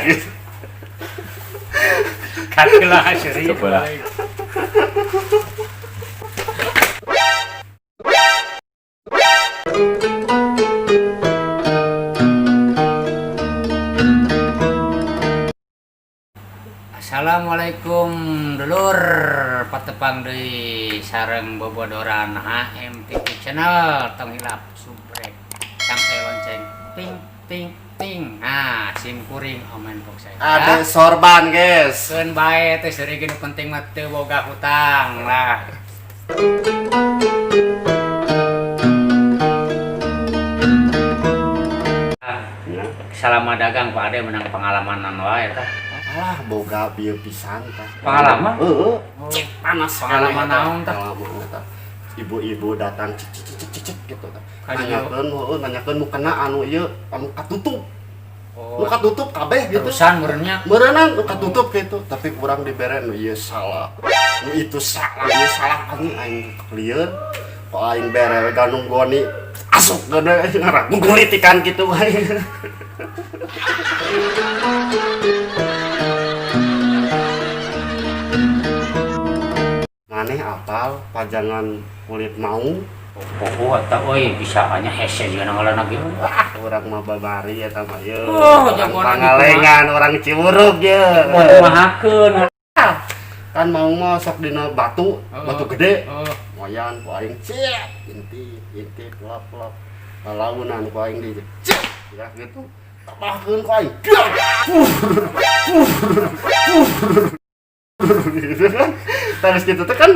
Gitu. Kakelah seri. Coba. Assalamualaikum dulur, patepang deui sareng Bobodoran HMTV Channel. Tong hilap subrek sampai lonceng ting ting ting. Nah, sim kuring Omen Fox saya. Ada sorban, guys. Keun bae teh seuri ge nu penting mah teu boga hutang lah. Selama dagang Pak Ade menang pengalaman wae tah. Alah, boga bieu pisan tah. Pengalaman? Heeh. Cek panas Pengalaman keneh, tah. naon, tah? Pengalaman tah. Ibu-ibu datang cik cik cik cik cik gitu tah. Ka dieu. Nanyakeun, heueuh, nanyakeun mukena anu ieu anu katutup. Oh, Nu katutup kabeh gitu. terusan meureunnya. Meureunan nu katutup gitu, tapi kurang dibere nu ieu salah. Nu itu salah, ieu salah, anjing aing lieur. Kok aing bere we ganung goni asup gede ngarah gugulitikan gitu aing. Maneh apal pajangan kulit maung? Oh, eta euy bisa nya hese juga ngalanna ge. Wah, urang mah babari eta mah ye. Oh, Orang jagoan Pangalengan, orang Ciwurug ye. Kumahakeun? Kan maung mah sok dina batu, Oh. batu gede. Oh, Moyan ku aing ciet, intip, intip, lap lap. Launan ku aing di ciet, ya gitu. Tambahkeun ku aing. Duar, pur, pur, pur. Gitu kan. Terus gitu tuh kan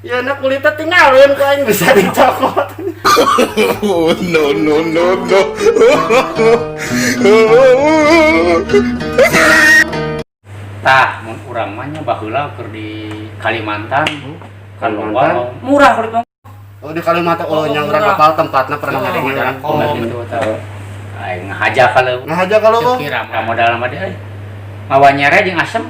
ya na kulitnya tinggalin ku aing bisa dicokot. Oh, no, no, no, no. Tah, mun urang mah nya baheula keur di Kalimantan. Kan Kalimantan? loba, murah kulit maung. Oh, di Kalimantan, oh, Oh, yang urang murah. apal tempatnya pernah ngadengin urang. Oh, gitu tah. Aing ngahaja kalau Ngahaja kalau teu kira modal mah dia euy. Mawa nyere jeung asem.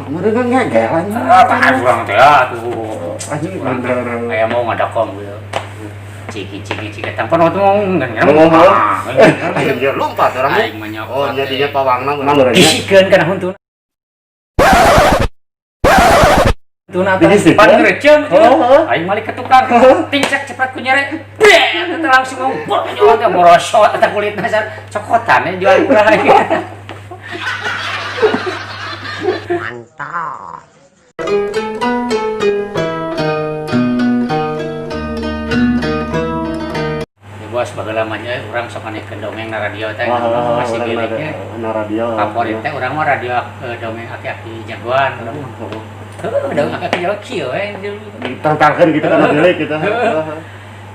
Meureun ngegel anjing. Ah, tahan urang teh atuh. Anjing bener. Aya mau ngadakom gitu. Ciki ciki ciki tanpa waktu mau Ngomong. Aing dia lompat orang. Aing mah nyokot. Oh, jadinya pawangna meureun nya. Disikeun kana huntuna. Tuna teh Digisikeun? pan ngeureum. Oh, oh. Aing malik ke tukang. Tingcek cepat ku nyere. Beh, eta langsung ngumpul jual teh morosot eta kulitna sar cokotan eh jual murah. Mantap. Ya bos baheula mah nya urang sok nganekeun dongeng na radio teh Wah, masih urang giliknya. na radio. Favorit teh urang mah radio dongeng aki-aki jagoan. Heuh, dongeng aki-aki jagoan kieu we. Ditangtarkeun gitu kan gilik gitu.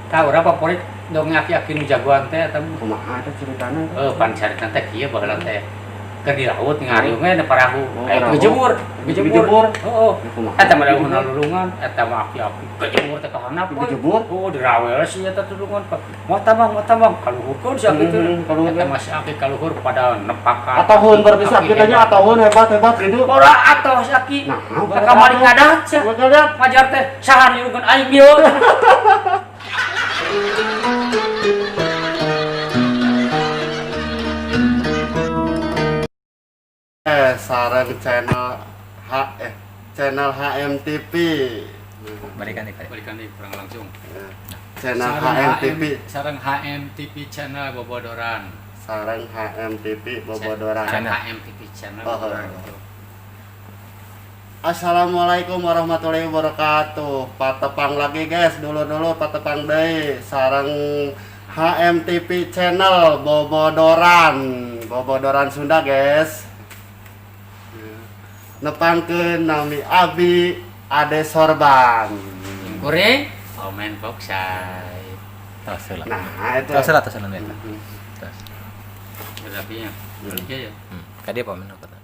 Tah urang favorit dongeng aki-aki nu jagoan teh eta mah. Kumaha teh ceritana? Eh, pan carita teh kieu baheula teh. Keur di laut ngariung we na parahu. Oh, Aya parahu. kejemur, Kejemur. Heeh. Ya, kumaha? Eta mah daun lulungan, eta mah aki-aki kejemur teh ka handap. we. Kejemur? Oh, dirawel sih eta tulungan. Mau tambah, mau tambah kaluhurkeun si aki teh. Hmm, kaluhurkeun. Eta mah si aki kaluhur pada nepakan. Ataupun berarti si aki teh nya ataupun hebat-hebat gitu. Ora atoh si aki. Nah, Ka kamari ngadat sia. Ngadat. Ngajar teh saha nyuruhkeun aing ieu. Sareng channel H channel HMTV. Balikan nih, Pak. Balikan deui kurang langsung. Channel HMTV. Sareng HMTV channel Bobodoran. Sareng HMTV Bobodoran. Sareng Channel. HMTV channel Oh, Bobodoran oh, oh. gitu. Assalamualaikum warahmatullahi wabarakatuh. Patepang lagi guys, dulu-dulu patepang deui sareng HMTV channel Bobodoran. Bobodoran Sunda guys. Nepangkeun nami Abi Ade Sorban. Kuring Omen Foxai. Tos heula. Nah, itu. Tos heula, tos heula eta. Tos. Berarti ya. Iya ya. Ka dieu Pak Men kata.